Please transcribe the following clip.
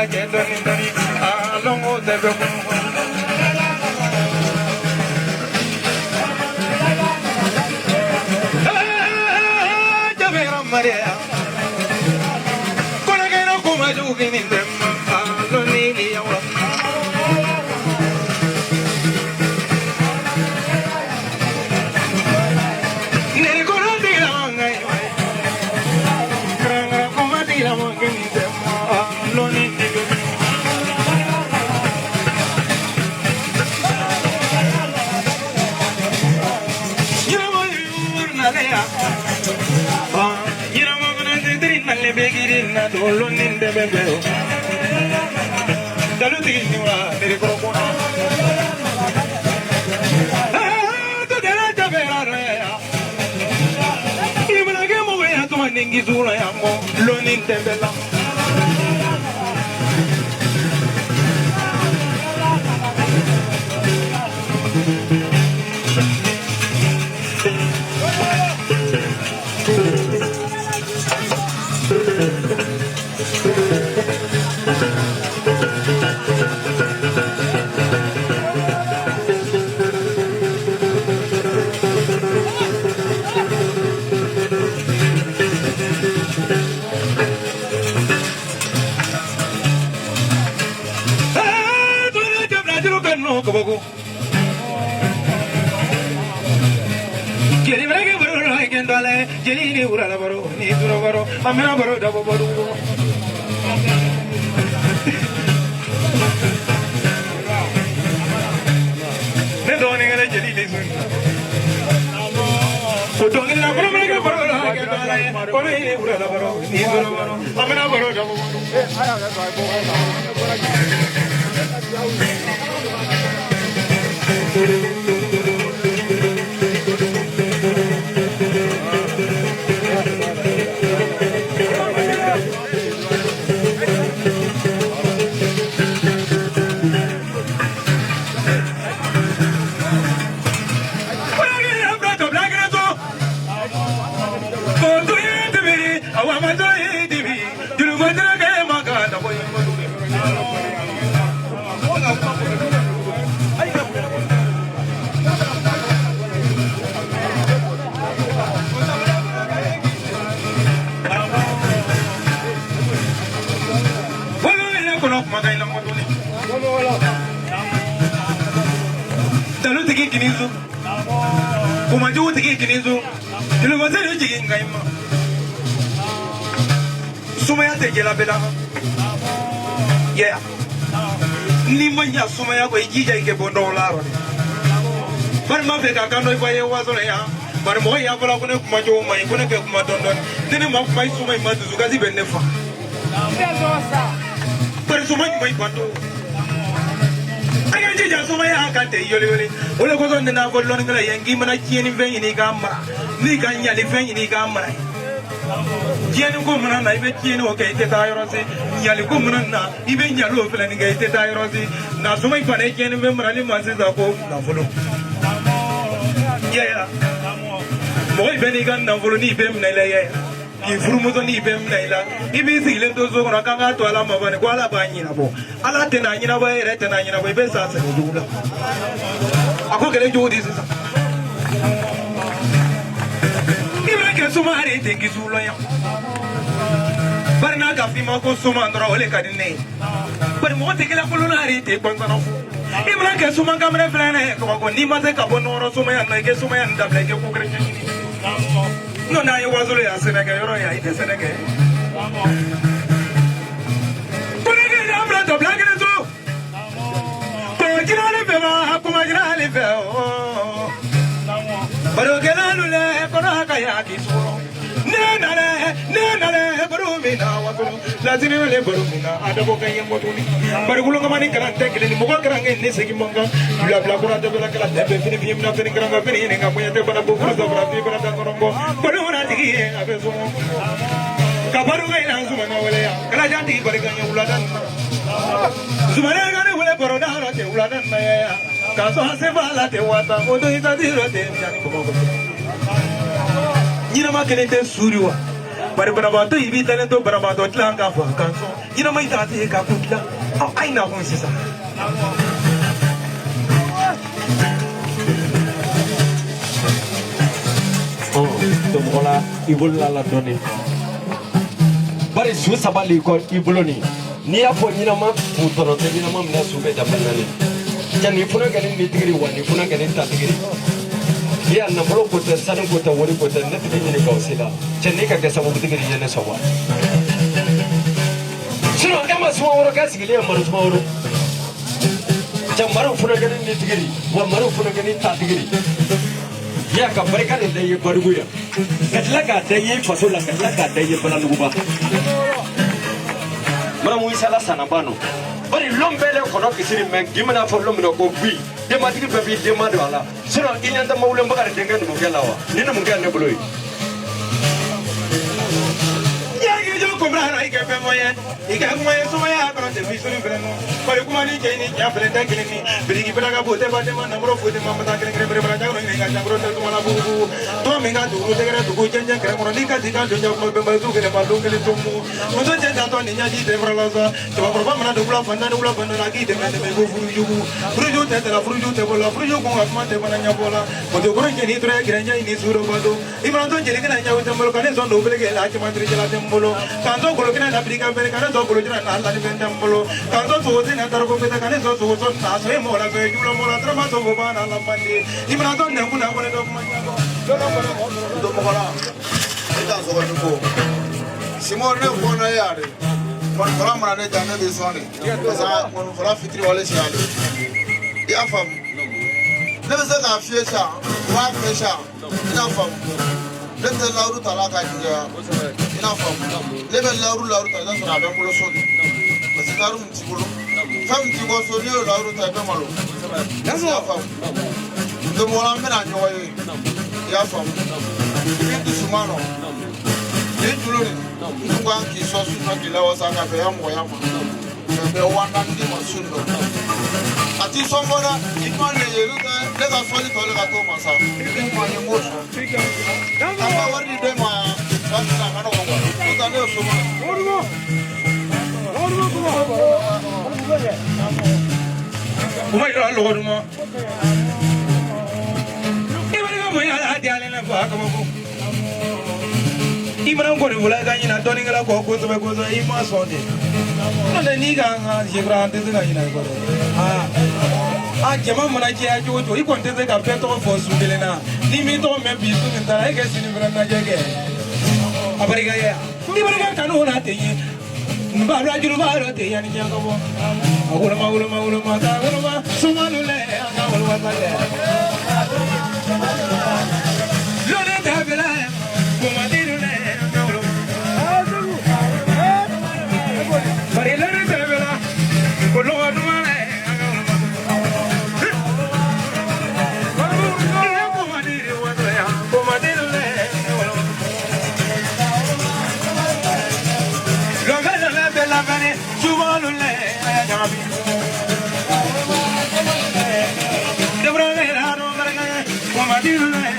Cɛ dɔɔni dɔɔni a lɔngo tɛ bɛ kun. Maria, kɔnɔkɛnɛ kuma jugu kini tɛ ma lɔnni ni yawa. Neri kɔnɔ tigi la man ka ye, karamɔgɔ kuma tigi la man kini tɛ ma lɔnni ni bɛ. Yirama naleya, yirama fana tɛ nale bɛ girin na don lɔnni tɛ bɛ bɛ o. Dalutigi ni wa neri kɔrɔ kɔnɔ. Lɔnni tɛ bɛ la. Kabako. Jeli bɛ baro la kɛ jeli ni wura la baro ni dɔrɔ baro an bɛna baro dabɔ baro. Ne dɔgɔnin kɛra jeli de sun. O dɔnkili la kɔnɔ bɛ kɛ baro la kɛ dɔlɛ kɔnɔ ni wura la baro ni dɔrɔ baro an bɛna baro dabɔ baro. Dalutigi kinizu kumajugutigi kinizu julubasɛri jigin nka i ma sumaya tɛ jɛla bɛɛ la yeah. N'i ma ɲa sumaya kɔ i jija i kɛ bɔ dɔw la rɔ dɛ bari n b'a fɛ ka kan dɔ i fa ye wasɔrɔ yan bari mɔgɔ y'a fɔla ko ne kuma cogo man ɲi ko ne kɛ kuma dɔɔni dɔɔni ni ne ma kuma i suma i ma dusukasi bɛ ne fa bari suma ɲuman i banto a ka jija sumaya kan tɛ yoli yoli o de kosɔn ne n'a fɔ lɔnnikɛla ye k'i mana tiɲɛni fɛn ɲini i k'a mara n'i ka ɲali fɛn ɲini i k'a mara tiɲɛni ko mana na i bɛ tiɲɛni o kɛ i tɛ taa yɔrɔ si ɲali ko mana na i bɛ ɲali o filɛ nin kɛ i tɛ taa yɔrɔ si nka suma in fana ye tiɲɛni fɛn marali ma sisan ko nafolo yaya mɔgɔ bɛɛ n'i ka nafolo n'i bɛ minɛ i la yaya k'i furumuso n'i bɛ minɛ i la i b'i sigilen to so kɔnɔ k'an k'a to ala ma bani ko ala b'a ɲɛnabɔ ala tɛna a ɲɛnabɔ e yɛrɛ tɛna a ɲɛnabɔ i bɛ sa sɛgɛn jugu la a ko kɛlɛ cogo di sisan i bɛ kɛ suma de tɛ kisi lɔ yan bari n'a ka f'i ma ko suma dɔrɔn o de ka di ne ye bari mɔgɔ tɛ kɛlɛ kolon na de tɛ gbɔnsɔnɔ i bɛna kɛ suma kamalen filɛ nin ye kabako n'i ma se ka bɔ nɔgɔrɔ sumaya na i kɛ sumaya nin dabila i kɛ ko kɛrɛ ɲɛɲini n'o n'a ye wasolo yan sɛnɛkɛ yɔrɔ yan i tɛ sɛnɛ kɛ ko ne k'i yan bila tɔ bila kelen so ko jirali fɛ ma kuma jirali fɛ o barokɛlalu lɛ kɔnɔ ka ya k'i sɔrɔ ne nana ne nana baro min na wasolo lasini le baro min na a dabɔ ka ɲɛ mɔtuni barikolo kamani kalan tɛ kelen ni mɔgɔ kalan kɛ ni segin man kan bila bila kura tɛ bɛla kala tɛ bɛ fini fini mina fini kalan ka fini ɲini ka bonya tɛ bana bo furu sɔrɔ fi bana ta kɔnɔ bɔ baro mana tigi ye a bɛ sɔngɔ ka baro ka ɲi sumana wele ya kala jan tigi barika ɲɛ wulada nin na sumana ka ne wele baro da yɔrɔ tɛ wulada nin na ya k'a sɔn se b'a la tɛ wasa o don i ta ti yɔrɔ tɛ yanni bamakɔ ɲɛnama kelen tɛ suri wa Bari banabaatɔ i b'i dalen to banabaatɔ dilan k'a fɔ a kan sɔn ɲɛnama i ta tɛ k'a kun dilan ɔ a ye na kun sisan. Mɔgɔ la i bolo la dɔɔni bari su saba le kɔ i bolo nin n'i y'a fɔ ɲɛnama kun tɔnɔ tɛ ɲɛnama minɛ su bɛɛ dafa naani cɛ nin fana kɛ ni tigiri wa nin fana kɛ ni tatigiri i y'a nafolo ko tɛ sanu ko tɛ wari ko tɛ ne tɛ ɲininka o si la cɛ n'i ka kɛ sababu tigiri ye ne sɔn wa sinon e ma Sumaworo kɛ sigilen ye Mari Sumaworo cɛ Mari fana kɛ ni tigiri wa Mari fana kɛ ni tatigiri ya ka barika de da i ye Badugu yan ka tila k'a da i ye faso la ka tila k'a da i ye Baladuguba Maramu Isa la sanaba nɔ bari lon bɛɛ le kɔnɔ kisiri mɛ k'i mana fɔ lon min na ko bi denbatigi bɛɛ b'i denba don a la sinon i ɲɛ tɛ Mawulen Bakari denkɛ numukɛ la wa ni numukɛ ne bolo ye. I kɛ fɛn fɔ ye i kɛ kuma ye sumaya kɔnɔ tɛ misiri fɛnɛ nɔ bari kuma ni cɛ ni ɲa fɛnɛ tɛ kelen ni biriki fɛnɛ ka bon tɛ ba tɛ ma namɔrɔ foyi tɛ ma masa kelen kelen bere bara jagoro ɲini ka jagoro tɛ tuma la bugubugu tuma min ka dugu tɛgɛrɛ dugu jɛnjɛn kɛrɛ kɔnɔ n'i ka ci ka don ja kuma bɛnba su kelen ma don kelen to mu muso cɛ jantɔ ni ɲaji tɛ fara la sa cɛbakɔrɔba mana don wula fantan ni wula fantan na k'i dɛmɛ dɛmɛ ko furujugu furuju tɛ tɛla furuju tɛ bɔ la furuju kun ka kuma tɛ fana ɲɛbɔ la musokɔrɔ cɛ ni tora gɛrɛnjɛ ni su dɔ ba don i mana to jeli kɛnɛ ɲaw tɛ n bolo ka ne sɔn don beleke la caman tirikɛla tɛ n bolo k'an to golo kɛnɛ la birika fɛnɛ ka ne sɔn golo jira na lali fɛn tɛ n bolo k'an to sogo sen na tariko fɛtɛ ka ne sɔn sogo sɔn na sɔn ye mɔgɔ la sɔn ye jula mɔgɔ la turama sɔn fo ba na la mande i mana to nɛnkun na kɔnɛ dɔ kuma ɲɛbɔ mɔgɔ la i t'a sɔgɔ ni ko Simon ne kɔnɔ ye ale mɔnifɔla mana ne ja ne bɛ sɔn de parce que mɔnifɔla fitiri wale si ale i y'a faamu ne bɛ se k'a fiyɛ sisan u b'a kɛ sisan i n'a faamu ne tɛ layiru ta la ka juguya i n'a faamu ne bɛ layiru ta i t'a sɔrɔ a bɛ n bolo so de parce que layiru min t'i bolo fɛn min t'i kɔ so n'i y'o layiru ta i bɛ malo i y'a faamu domɔgɔ la n bɛna ɲɔgɔn ye i y'a faamu i b'i dusu ma nɔ nin julu nin n tun kan k'i sɔn su nɔ k'i lawasa ka bɛn i ka mɔgɔya ma mɛ bɛ 4000 d'i ma su nɔ a t'i sɔn fɔ dɛ i kuma de ye n'o tɛ ne ka sɔli tɔ le ka t'o ma sa i kuma ye n b'o sɔn ka taa wari di den ma waati min na a ma nɔgɔn kuwa n'o tɛ ne ye soma. Kuma yɔrɔ lɔgɔ duman i bɛ ka mun yala di ale la fɔ a kabako i mana kɔni fɔla i ka ɲina dɔnnikɛla kɔ kosɛbɛ kosɛbɛ i ma sɔn de n'o tɛ n'i ka an ka sefura an tɛ se ka ɲina i kɔ dɛ aa a jama mana caya cogo o cogo i kɔni tɛ se ka bɛɛ tɔgɔ fɔ su kelen na n'i m'i tɔgɔ mɛn bi su min taara e kɛ sini fana lajɛ kɛ a barika ye i barika kanu na ten ye n ba la juru ba dɔ ten yanni diɲɛ ka bɔ a woloma woloma woloma ka woloma sumalu lɛ an ka woloma sa kɛ lórí tẹ̀bílẹ̀ kòmọ̀dínú lẹ̀ an ka woloma bari lórí tẹ̀bílẹ̀ kò lọ́wọ́ dúmọ́ lẹ̀ an ka woloma. Iye kòmọ̀dínú wọ́n ya kòmọ̀dínú lẹ̀ an ka woloma. Lọ́fẹ̀ lọ́fẹ̀ bẹ́ẹ̀ lábẹ́ni sumalu lẹ̀ a y'a ɲagami. Debura lẹ̀ la dɔn barika ye kòmọ̀dínú lẹ̀.